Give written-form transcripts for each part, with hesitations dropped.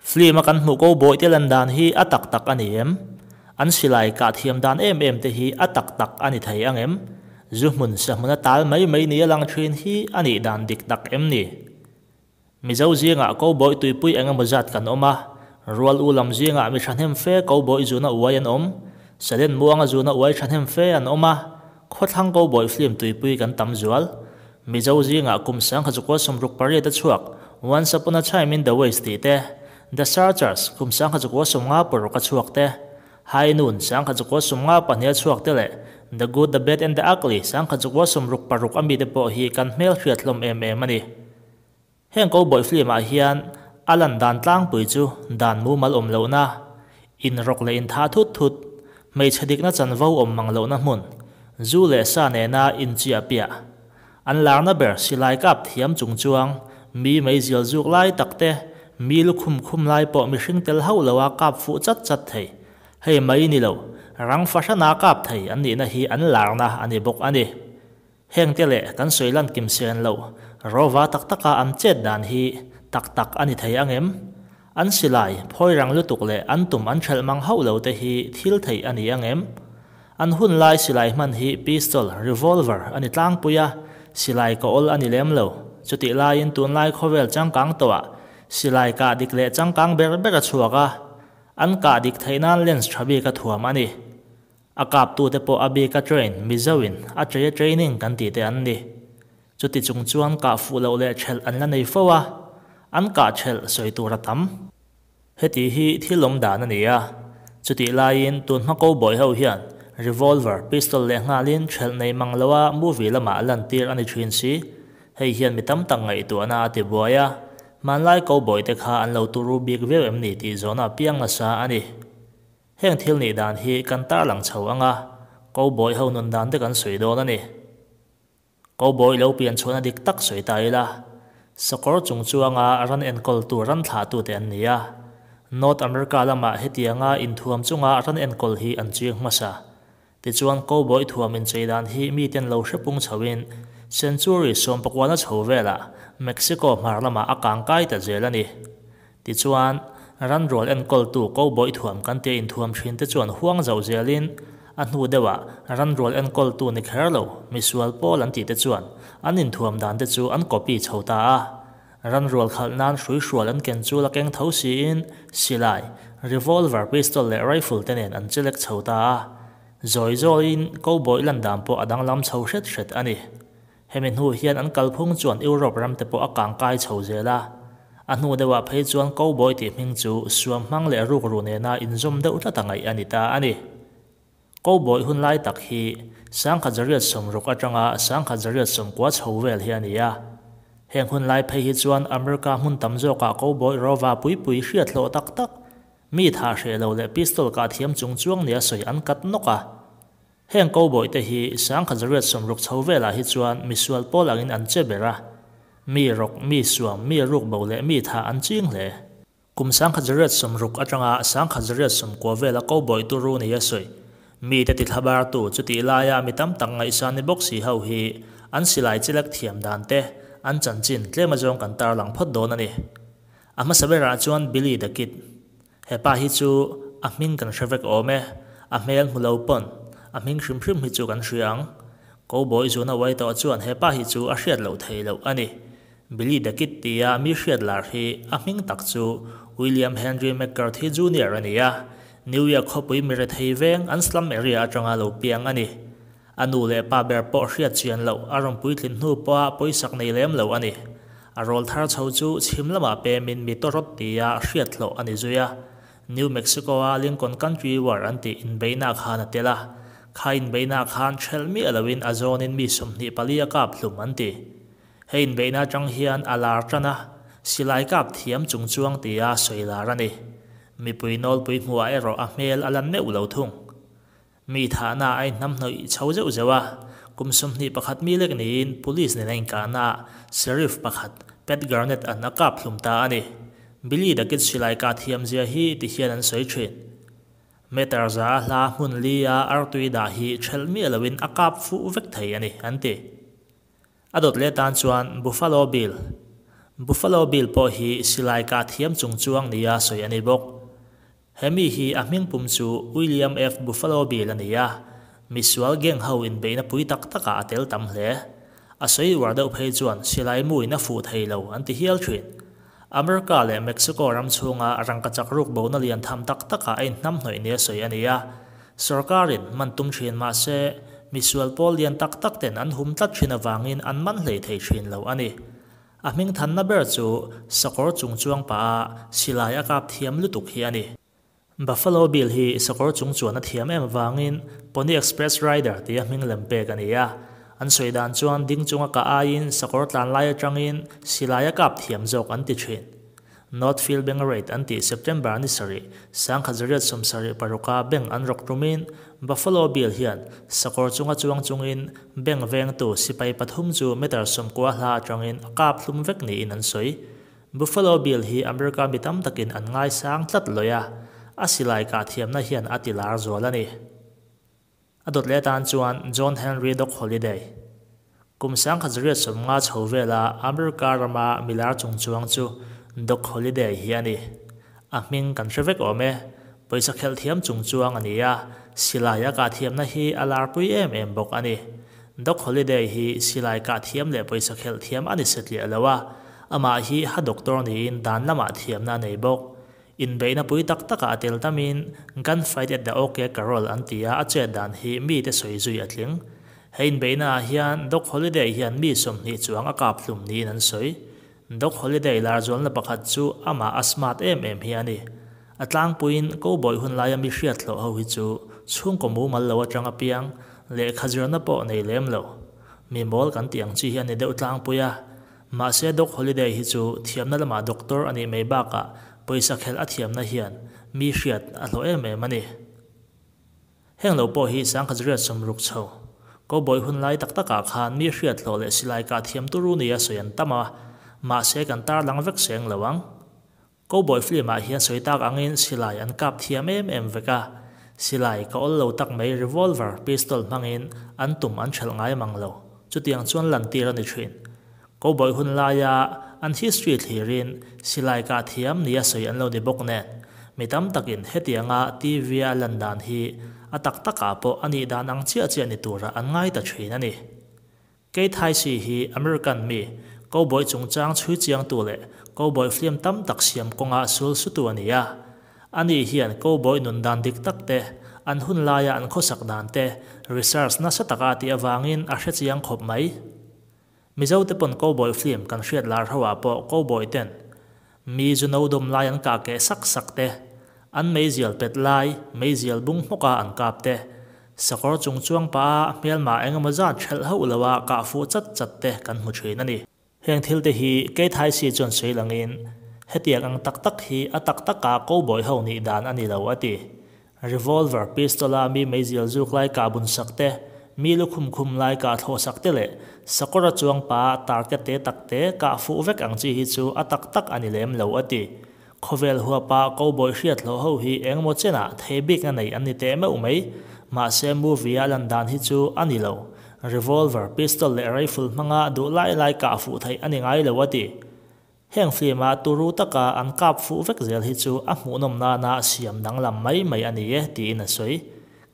Film a kan hmuh ko bawihte lan dan hi a tak tak a ni em? An silai kah thiam dan em em te hi a tak tak a ni thei ang em? Zu hmun sa hmuna tal mai mai ni a lang thin hi a nih dan dik tak em ni? Mizo zingah ko bawih tuipui eng emaw zat kan awm a, rual u lam zingah mi thahnem fe ko bawih zuna uai an awm, Salen muanga zuna uai thahnem fe an awm a, khawthlang ko bawih film tuipui kan tam zual. Mizo zingah kum 1968 a chhuak Once Upon a Time in the West tih te, The Searchers kum 1956 a chhuak te, High Noon 1952 a chhuak te leh The Good, The Bad and The Ugly 1966 a mite pawh hi kan hmel hriat hlawm em em a ni. Heng cowboy film ah hian a lan dan tlangpui chu dan mumal awm lohna, inrawk leh intha thut thut, hmeichhe dikna chanvo awm mang lohna hmun, zu leh sa nena inchiah piah, an larna ber silai kap thiam chung chuang mi meizial zuk lai tak te, mi lukhum khum lai pawh mihring tel hauh loa kap fuh chat chat thei. Hei mai ni lo, rang fahrana kap thei an nihna hi an larna a ni bawk a ni. Heng te leh kan sawi lan kim sen loh rova tak taka an chet dan hi tak tak a ni thei ang em? An silai phawi rang lutuk leh an tum an ṭhelh mang hauh lo te hi thil theih a ni ang em? An hun lai silai hman hi pistol, revolver a ni tlangpui a, silai ka awl a ni lem lo. Chutih laiin tunlai khawvel changkang tawhah silai kah dik leh changkang ber ber a chhuak a, an kah dik theih nan lens ṭha bik a thuam a ni. A kaptute pawh a bik a train, Mizo-in a chei a training kan tih te an ni. Chuti chung chuan kah fuh loh leh ṭhelh an la nei fo a, an kah ṭhelh sawi tur a tam. Heti hi thil awm dan a ni a, chutih laiin tun hma cowboy ho hian revolver, pistol leh nghalin ṭhelh nei mang loa movie lamah lantir a ni ṭhin si. Hei hian mi tam tak ngaihtuahna a ti buai a, hmanlai cowboy te kha an lo turu bik viau em ni tih zawhna a piang nasa a ni. Heng thil nih dan hi kan tarlang chho ang a, cowboy ho nun dan te kan sawi dawn a ni. Cowboy lo pian chhuahna dik tak sawi ta ila, sakawr chung chuanga ran enkawltu ran thlahtute an ni a. North America lamah hetianga inthuam chunga ran enkawl hi an chiang hmasa. Tichuan cowboy thuam inchei dan hi miten lo hre pung chhoin century sawmpakuana chho velah Mexico hmar lamah a kangkai ta zel a ni. Tichuan, ranrual enkawltu cowboy thuam kan tia inthuam thin te chuan huang zauh zelin a hnu deuhah ranrual enkawltu ni kher lo misual pawl an tih te chuan an inthuam dan te chu an copy chho ta a. Ranrual khalh nan hruihrual an ken chu la keng tho siin silai, revolver, pistol leh rifle te nen an chelek chho ta a. Zawi zawiin cowboy lan dan pawh a danglam chho hret hret a ni. Hemi hnu hian an kalphung chuan Europe ram te pawh a kangkai chho zel a. A hnu deuhah phei chuan cowboy tih hming chu suam hmang leh rukru nena inzawm deuh tlat a ngaih a ni ta a ni. Cowboy hun lai tak hi 1960 atanga 1990 chho vel hi a ni a. Heng hun lai phei hi chuan America hmun tam zawkah cowboy rova pui pui hriat hlawh tak tak, mi tha hreh lo leh pistol kah thiam chung chuang nia sawi an kat nawk a. Heng cowboy te hi 1960 chho velah hi chuan misual pawl angin an che ber a, mi rawk, mi suam, mi ruk bo leh mi tha an ching hle. Kum 1960 atanga 1990 vela cowboy turu ni a sawi. Mi te tithlabartu chutih laia mi tam tak ngaihsan ni bawk si ho hi an silai chilek thiam dan te, an chanchin tlem azawng kan tarlang phawt dawn a ni. A hmasa berah chuan Billy the Kid. Hepa hi chu a hming kan hre vek awm e, a hmel hmu lo pawn a hming hrim hrim hi chu kan hria ang. Cowboy zuna uai tawh chuan hepa hi chu a hriat loh theih loh a ni. Billy the Kid tia mi hriat lar hi a hming tak chu William Henry McCarthy Junior a ni a, New York khawpui mi rethei veng an slum area atanga lo piang a ni. A nu leh pa ber pawh hriat chian loh a rawn puitlin hnu pawha pawisak nei lem lo a ni. A rawl thar chho chu chhim lamah pemin mi tawrawt tia hriat hlawh a ni zui a. New Mexico-a Lincoln Country War an tih inbeihna khan a tel a. Kha inbeihna khan ṭhelh miah loin a zawnin mi 24 a kap hlum an ti. Hei inbeihna aṭang hian a lar ṭan a, silai kap thiam chung chuang tia sawi lar a ni. Mipui nawlpui hmuhah erawh a hmel a lan meuh lo thung. Mi thahna a inhnamhnawih chho zeuh zeuh a, kum 21 mi lek niin police nena inkahna ah Sheriff pakhat Pat Garnett an a kap hlum ta a ni. Billy the Kid silai kah thiam zia hi ti hian an sawi thin. Meter za a hla hmun li a artui dah hi ṭhelh miah loin a kap fuh vek thei a ni, an ti. A dawt leh tan chuan Buffalo Bill. Buffalo Bill pawh hi silai kah thiam chung chuang nia sawi a ni bawk. He mi hi a hming pum chu William F. Buffalo Bill a ni a, misual gang ho inbeihna pui tak takah a tel tam hle. A sawi uar deuh phei chuan silai muin a fuh thei lo an ti hial thin. America leh Mexico ram chhunga rangkachak ruk bona lian tham tak takah a inhnamhnawih nia sawi a ni a, sorkarin man tum thin mah se misual pawl lian tak tak ten an hum tlat thin avangin an man hlei thei thin lo a ni. A hming thanna ber chu sakawr chung chuang pah a silai a kap thiam lutuk hi a ni. Buffalo Bill hi sakawr chung chuan a thiam em avangin Pony Express Rider tia hming lem pek a ni a. An sawi dan chuan ding chunga kah aiin sakawr tlan lai atangin silai a kap thiam zawk an ti thin. Northfield Bank Raid an tih September ni sarih, 1976 a bank an rawk tumin Buffalo Bill hian sakawr chunga chuang chungin bank vengtu sipai pathum chu meter 90 hla atangin a kap hlum vek niin an sawi. Buffalo Bill hi America mi tam takin an ngaisang tlat lawi a, a silai kah thiamna hian a ti lar zual a ni. A dawt leh atan chuan John Henry Doc Holliday, kum 1950 chho vela America rama milar chung chuang chu Doc Holliday hi a ni. A hming kan hre vek awm e, pawisa khelh thiam chung chuang a ni a, silai a kah thiamna hi a larpui em em bawk a ni. Doc Holliday hi silai kah thiam leh pawisa khelh thiam a ni satliah lo a, amah hi ha doctor niin dan lamah thiamna a nei bawk. Inbeihna pui tak takah a tel tamin Gunfight at the OK Corral an ti a, a chet dan hi mite sawi zui a tling. He inbeihnaah hian Doc Holliday hian mi 20 chuang a kap hlum niin an sawi. Doc Holliday lar zualna pakhat chu amah a smart em em hi a ni. A tlangpuiin cowboy hun laia mi hriat hlawh ho hi chu chhungkaw mumal lo atang a piang, lehkha zirna pawh nei lem lo. Mi mawl kan tih ang chi hi a ni deuh tlangpui a. Mahse Doc Holliday hi chu thiamna lamah doctor a nih mai bakah pawisa khelh a thiamna hian mi hriat a hlawh em em a ni. Heng lo pawh hi 1960 chho cowboy hun lai tak takah khan mi hriat hlawh leh silai kah thiam turu nia sawi an tam a, mahse kan tarlang vek seng lo ang. Cowboy film ah hian sawi tak angin silai an kap thiam em em vek a, silai ka awl lo tak mai revolver, pistol hmangin an tum an ṭhelh ngai mang lo. Chutiang chuan lantir a ni ṭhin. Cowboy hun laia an history thlirin silai kah thiam nia sawi an lo ni bawk nen, mi tam takin hetianga TV a lan dan hi a tak takah pawh a nih dan ang chiah chiah ni tura an ngai ta ṭhin a ni. Keith Heisey hi American mi, cowboy chungchang chhui chiangtu leh cowboy film tam tak siam kawnga sul sutu a ni a. Ani hian cowboy nun dan dik tak te, an hun laia an khawsak dan te research nasa taka tih avangin a hre chiang khawp mai. Mizo te pawn cowboy film kan hriat lar ho ah pawh cowboy ten mi zu no dawm lai an kah keh sak sak te, an meizial pet lai, meizial bung hmawka an kap te, sakawr chung chuang pah a hmelma engemaw zat ṭhelh hauh lo a kah fuh chat chat te kan hmu ṭhin a ni. Heng thil te hi Keith Heisey chuan sawi langin, hetiang ang tak tak hi a tak taka cowboy ho nih dan a ni lo a ti. Revolver, pistol a mi meizial zuk lai kah bun sak te, mi lukhum khum lai kah thlawh sak te leh sakawr a chuang pa target te tak te kah fuh vek ang chi hi chu a tak tak a ni lem lo a ti. Khawvel huapa cowboy hriat hlawh ho hi engemaw chenah thei bikna nei an ni teh meuh mai. Mahse movie a lan dan hi chu a ni lo. Revolver, pistol leh rifle hmanga duh lai lai kah fuh theih a ni ngai lo a ti. Heng film a turu taka an kap fuh vek zel hi chu a hmuhnawm nana siam danglam mai mai a ni e tiin a sawi.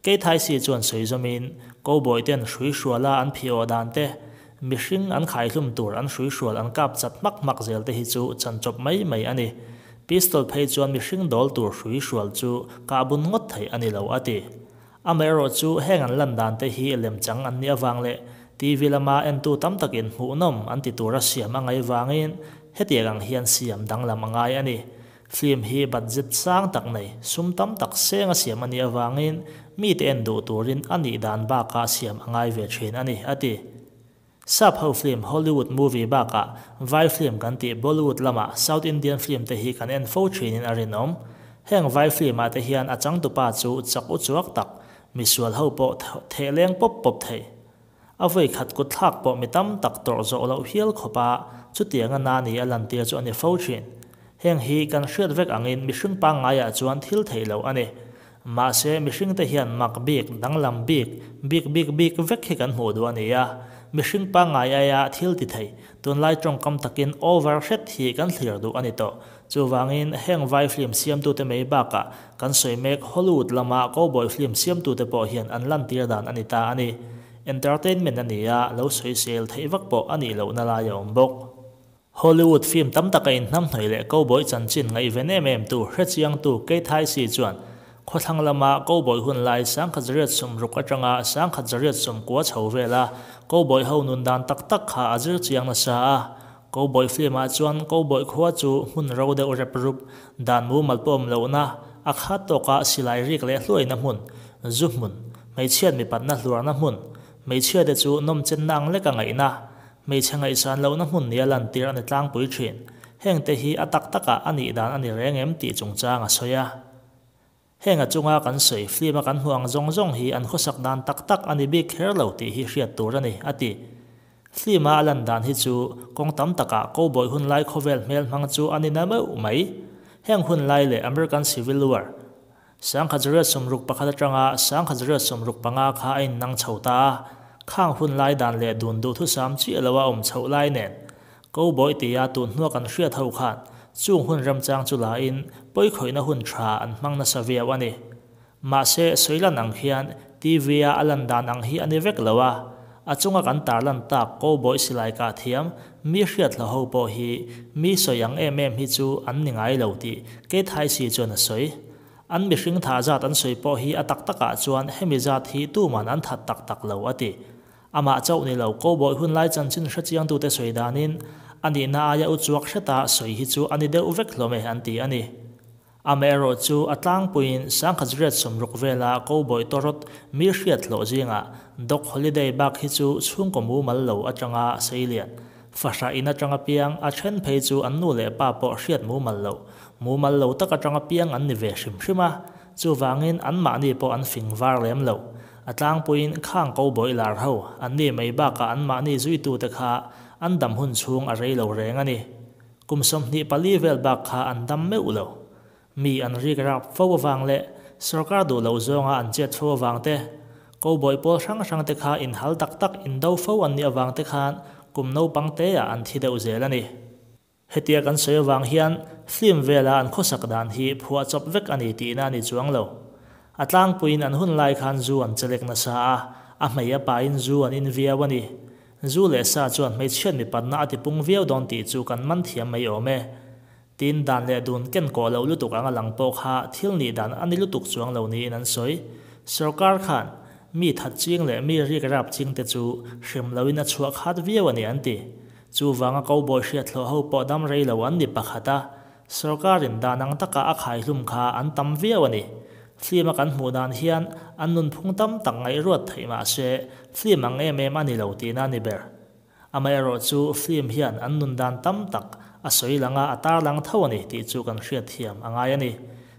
Keith Heisey chuan sawi zawmin cowboy ten hrui hruala an phiawh dan te, mihring an khaihlum tur an hrui hrual an kap chat hmak hmak zel te hi chu chanchawp mai mai a ni. Pistol phei chuan mihring dawl tur hrui hrual chu kah bun ngawt theih a ni lo a ti. Amaherawh chu heng an lan dan te hi lemchang an nih avang leh TV lama entu tam takin hmuhnawm an ti tura siam a ngaih vangin hetiang ang hian siam danglam a ngai a ni. Film hi budget sang tak nei, sum tam tak seng a siam a nih avangin mite en duh turin a nih dan bakah siam a ngai ve thin a ni, a ti. Sap ho film Hollywood movie bakah vai film kan tih Bollywood lama South Indian film te hi kan en fo thinin a rinawm. Heng vai film ah te hian a changtupa chu chak uchuak tak, misual ho pawh theh leng pawp pawp thei. A vawi khat kut thlak pawh mi tam tak tawrh zawh loh hial khawpa chutianga na ni a lantir chu a ni fo thin. Heng hi kan hriat vek angin mihring pangngaiah chuan thil theih loh a ni. Mahse mihringte hian mak bik, danglam bik, bik bik bik vek hi kan hmuh duh a ni a. Mihring pangngai aia thil ti thei, tunlai tawngkam takin over hret hi kan thlir duh a ni tawh. Chuvangin heng vai film siamtute mai bakah kan sawi mek Hollywood lama cowboy film siamtute pawh hian an lantir dan a ni ta a ni. Entertainment a ni a, lo sawisel theih vak pawh a nih lohna lai a awm bawk. Hollywood film tam taka inhnamhnawih leh cowboy chanchin ngaihven em em tu hrechiangtu Kate Heisey chuan khawthlang lama cowboy hun lai 1960 atanga 1990 chho vela cowboy ho nun dan tak tak kha a zir chiang nasa a. Cowboy film ah chuan cowboy khua chu hmun ro deuh rep rup, dan mumal pawh awm lohna, a khat tawka silai rik leh hluaina hmun, zu hmun, hmeichhiat mipatna hluarna hmun, hmeichhiate chu nawmchenna ang leka ngaihna, Hmeichhe ngaihsan lohna hmun nia lantir a ni tlangpui thin. Hengte hi a tak takah a nih dan a ni reng em tih chungchang a sawi a. Heng a chunga kan sawi film a kan hmuh ang zawng zawng hi an khawsak dan tak tak a ni bik kher lo tih hi hriat tur a ni, a ti. Film a a lan dan hi chu kawng tam takah cowboy hun lai khawvel hmel hmang chu a ni na meuh mai. Heng hun lai leh American Civil War, 1961 atanga 1965 kha a innang chho ta a, khang hun lai dan leh dun duhthusam chiah lo a awm chhoh lai nen Cowboy tia tun hnua kan hriat ho khan chung hun remchang chu lain pawikhawihna hun tha an hmang nasa viau a ni. Mahse, sawilan ang khian TV-a a lan dan ang hi a ni vek lo a, a chunga kan tarlan tak Cowboy silai kah thiam mi hriat hla ho pawh hi mi sawi ang em em hi chu an ni ngai lo tih Kate Heisey chuan a sawi. An mihring thah zat an sawi pawh hi a tak takah chuan hemi zat hi tuman an that tak tak lo a ti. Amah chauh ni lo Cowboy hunlai chanchin hrechiangtute sawi danin a nihna aia uchuak hreta sawi hi chu a ni deuh vek hlawm e an ti a ni. Amaherawh chu a tlangpuiin 1960 vela Cowboy tawrawt mi hriat hlawh zingah Doc Holliday bak hi chu chhungkaw mumal lo atanga sei lian Fahrah in atanga piang, a then phei chu an nu leh pa pawh hriat mumal loh, mumal lo tak atanga piang an ni ve hrim hrim a, chuvangin anmahni pawh an fing var lem lo. A tlangpuiin khang cowboy lar ho, an ni mai bakah anmahni zuitute kha an dam hun chhung a rei lo reng a ni. Kum 24 vel bak kha an dam meuh lo. Mi an rik rap fo avang leh sorkar duh loh zawnga an chet fo avang te, cowboy pawl hrang hrang te kha inhal tak tak indo fo an nih avang te khan kum naupang te ah an thi deuh zel a ni. Hetia kan sawi avang hian film vela an khawsak dan hi phuahchawp vek a ni tihna a ni chuang lo. A tlangpuiin an hun lai khan zu an chelek nasa a, a hmei a pain zu an in viau a ni. Zu leh sa chuan hmeichhiat mipatna a tipung viau dawn tih chu kan man thiam mai awm e. Tin, dan leh dun ken kawh loh lutuk anga lang pawh kha thil nih dan a ni lutuk chuang lo niin an sawi. Sorkar khan mi that ching leh mi rik rap ching te chu hrem loin a chhuah khat viau a ni an ti. Chuvanga cowboy hriathlawh ho pawh dam rei lo an ni pakhat a, sorkarin dan ang taka a khaihlum kha an tam viau a ni. Film a kan hmuh dan hian an nunphung tam tak ngaihruat theih mah se film ang em em a ni lo tihna a ni ber. Amaherawh chu film hian an nun dan tam tak a sawi lang a, a tarlang tho a ni tih chu kan hriat thiam a ngai a ni.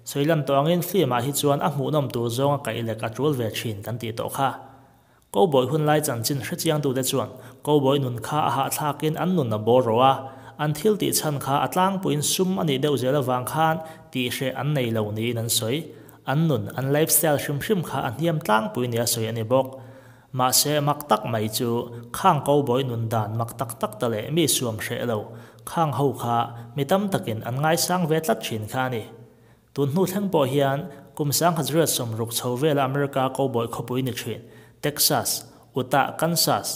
Sawi lan tawh angin film ah hi chuan a hmuhnawm tur zawnga kaih lek a tul ve thin kan tih tawh kha. Cowboy hun lai chanchin hrechiangtute chuan cowboy nun kha a hahthlakin an nun a bawr rawh a, an thil tih chhan kha a tlangpuiin sum a nih deuh zel avang khan tih hreh an nei lo niin an sawi. An nun, an lifestyle hrim hrim kha a hniam tlangpui nia sawi a ni bawk. Mahse, mak tak mai chu khang cowboy nun dan mak tak tak ta leh mi suam hreh lo khang ho kha mi tam takin an ngaisang ve tlat thin kha a ni. Tun hnu thleng pawh hian kum 1960 chho vela America cowboy khawpui ni thin Texas, Utah, Kansas,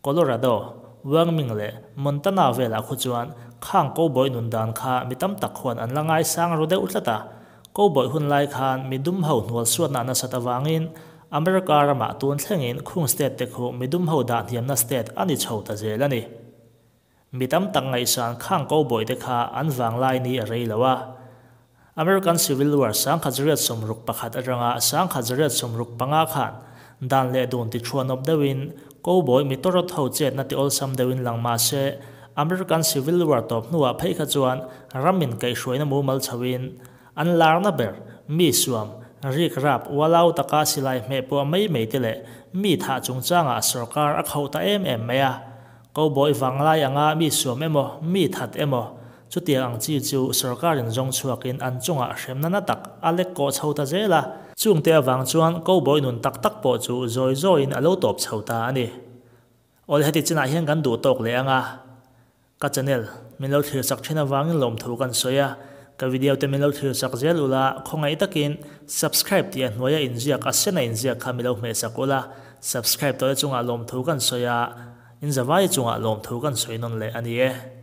Colorado, Wyoming leh Montana velah khu chuan khang cowboy nun dan kha mi tam tak khuan an la ngaisang ru deuh tlat a. Cowboy hun lai khan mi dum ho hnual suatna nasat avangin America ramah tun thlengin khung state te khu mi dum ho dah hniamna state a ni chho ta zel a ni. Mi tam tak ngaihsan khang cowboy te kha an vanglai ni a rei lo a. American Civil War 1961 atanga 1965 khan dan leh dun ti thuanawp deuhin cowboy mi tawrawt ho chetna ti awlsam deuhin lang mah se American Civil War tawp hnuah phei kha chuan ramin kaihhruaina mumal chhoin an larna ber mi suam rik rap ualau taka silai hmeh pawh mai mai te leh mi thah chungchangah sorkar a khauh ta em em mai a. Cowboy vanglai anga mi suam emaw, mi that emaw, chutiang ang chi chu sorkarin zawng chhuakin an chungah hremna na tak a lek kawh chho ta zel a. Chungte avang chuan cowboy nun tak tak pawh chu zawi zawiin a lo tawp chho ta a ni. Awle heti chinah hian kan duh tawk leh ang a, ka channel min lo thlir sak thin avangin lawmthu kan sawi a, ka video te min lo thlir sak zel ula, khawngaih takin subscribe tih a hnuaia inziak a sen a inziak kha mi lo hmeh sak ula, subscribe tawhte chungah lawmthu kan sawi a, in zavai chungah lawmthu kan sawi nawn leh a ni e.